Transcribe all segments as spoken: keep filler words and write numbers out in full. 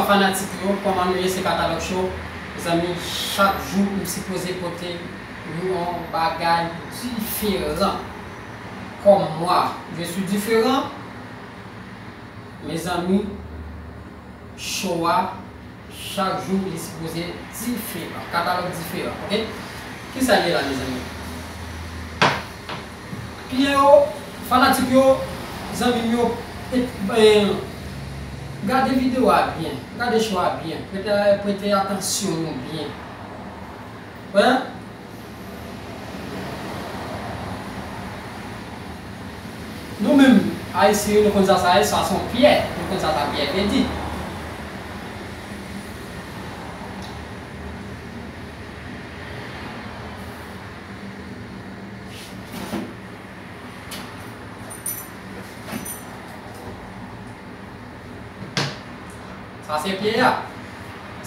Fanatik yo, kòman nou ye? Se Katalòg Show. Mezanmi, chak jou m sipoze pote yon bagay diferan. Kòm mwa, je suis différent. Mezanmi, show a, chak jou, li sipoze diferan. Katalòg diferan, oke? Kisa l ye la, mezanmi? Kliyan yo, fanatik yo, zanmi m yo, e, e, gade videyo a byen, gade show a byen, prete, prete atansyon nou byen. Wi. Nou menm, Ayisyen yo, nou konn sa sa ye, sa se yon pyè. Nou konn sa sa pyè vle di. Sa se pyè a.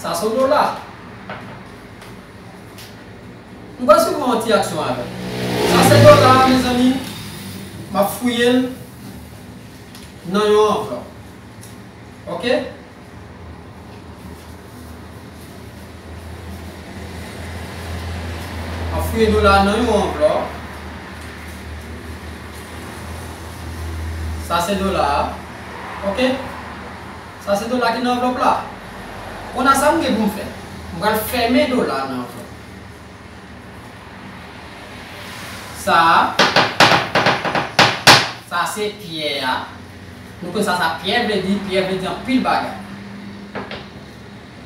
Sa se dola. Nou pral swiv yon ti aksyon avè l. Sa se dola a, mezanmi. M ap fouye l nan yon anvlòp. Oke? M ap fouye dola a nan yon anvlòp. Sa se dola a. Oke? Sa se dola ki nan anvlòp la. Kounye a sa m gen pou m fè? M pral fèmen dola a nan anvlòp. Sa a, sa se pyè a. Nou konn sa, sa pyè vle di, pyè vle di anpil bagay.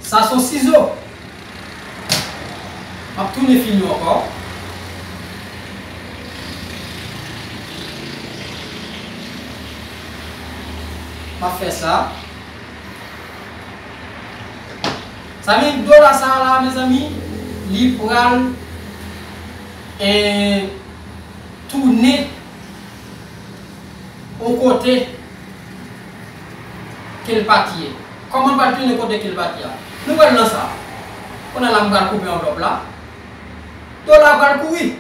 Sa se yon sizo. M ap tounen fini ankò. M ap fè sa. Sa vle di dola sa a la, mezanmi, li pral, eh, tounen yon kote ke l pa t ye. Kòman l pral tounen kote ke l pa t ye a? Nou pral nan sa. Kounye a la, m pral koupe anvlòp la. Dola pral kouri.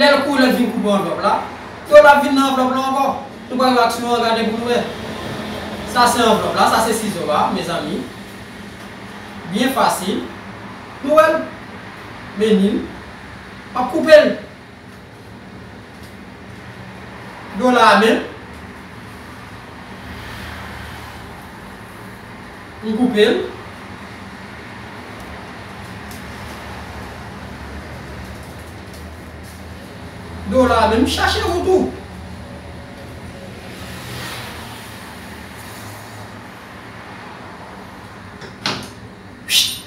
Lè l kouri, lè l vin koupe anvlòp la, dola vin nan anvlòp la ankò. Nou pral wè aksyon an, gade pou nou wè. Sa se anvlòp la, sa se sizo a, mezanmi. Byen fasil. Nou wè l? Mennen l. M ap koupe l. Dola a menm. M koupe l. Dola a menm, chache wout ou.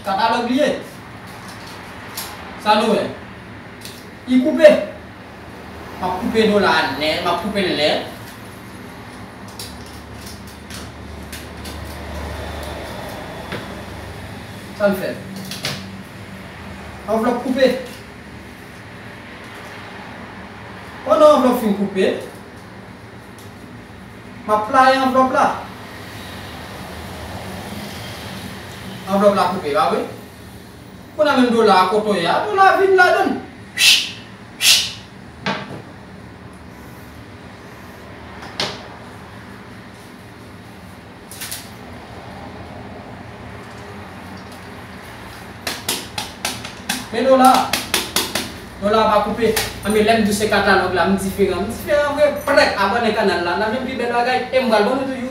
Katalòg li ye. Sa nou wè? Li koupe. M ap koupe dola a nèt, m ap koupe l nèt. Sa n fè? Anvlòp koupe. Pandan anvlòp fin koupe, m ap playe anvlòp la. Anvlòp la koupe, pa vre? Kounye a menm dola a kote w ye a, dola a vin ladan l. Men dola a. Dola a pa koupe. Anben, lè m di w se katalòg la, m diferan. M diferan vre, prèt. Abòne kanal la, n ap jwenn pi bèl bagay. E m pral ban nou toujou.